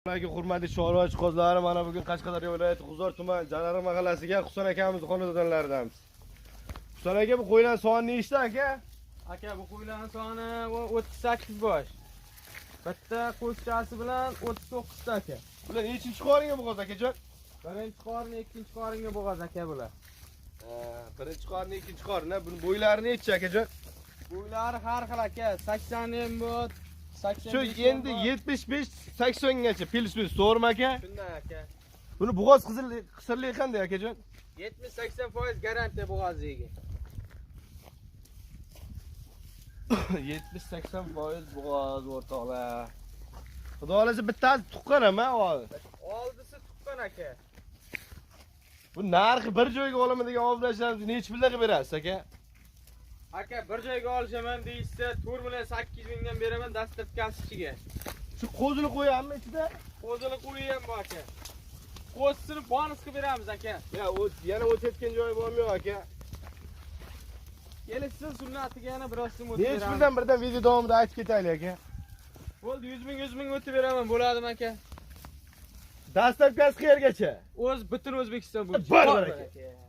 Alaykum hurmatli chorva ishqibozlari, mana bugun Qashqadaryo viloyati G'uzor tumani Jalari mahallasiga Husan akamiz xonadonlaridamiz. Husan aka, bu qo'ylar soni nechta aka? Aka, bu qo'ylarning soni 38 bosh. Bitta qo'zichasi bilan 39 ta aka. Bular nechinchi qoringa bo'g'oz akajon? Birinchi qorin, ikkinchi qoringa bo'g'oz aka bular. Birinchi qorin, ikkinchi qorin. Buni bo'ylari nechi akajon? Bo'ylari har xil aka, 80 ham bor, 85 Shu endi 75 80 gacha плюс-минус, to'g'rimi aka? Shunday aka. Buni bo'g'oz qizil qisirligi qanday akajon? 70-80% garantiya bo'g'ozligi. 70-80% bo'g'oz o'rtoqlar. Xudo xolasa bittasi tuqqan ham hozir. Oldisi tuqqan aka. Bu narxi bir joyga olaman degan obunachilarimiz nechi pulda qilib berasiz aka? Aka, bir joyga olishaman deyishsa 4 million 800 mingdan beraman dastlabkasi ichiga. Shu qo'zini qo'yamiz ichida? Qo'zini qo'yi ham bor aka. Qo'zisini bonus qilib beramiz aka. Ya, yana o'tayotgan joyi bormi yo'q aka? Kelishsin sunnatiga yana biroz so'm o'tib Nechi beramiz. puldan birdan video davomida aytib ketaylik aka. Bo'ldi, 100 ming 100 ming o'tib beraman, bo'ladimi aka? Dastlabkasi qayergacha? O'z butun O'zbekiston bo'yicha. Bor, bor aka. Aka.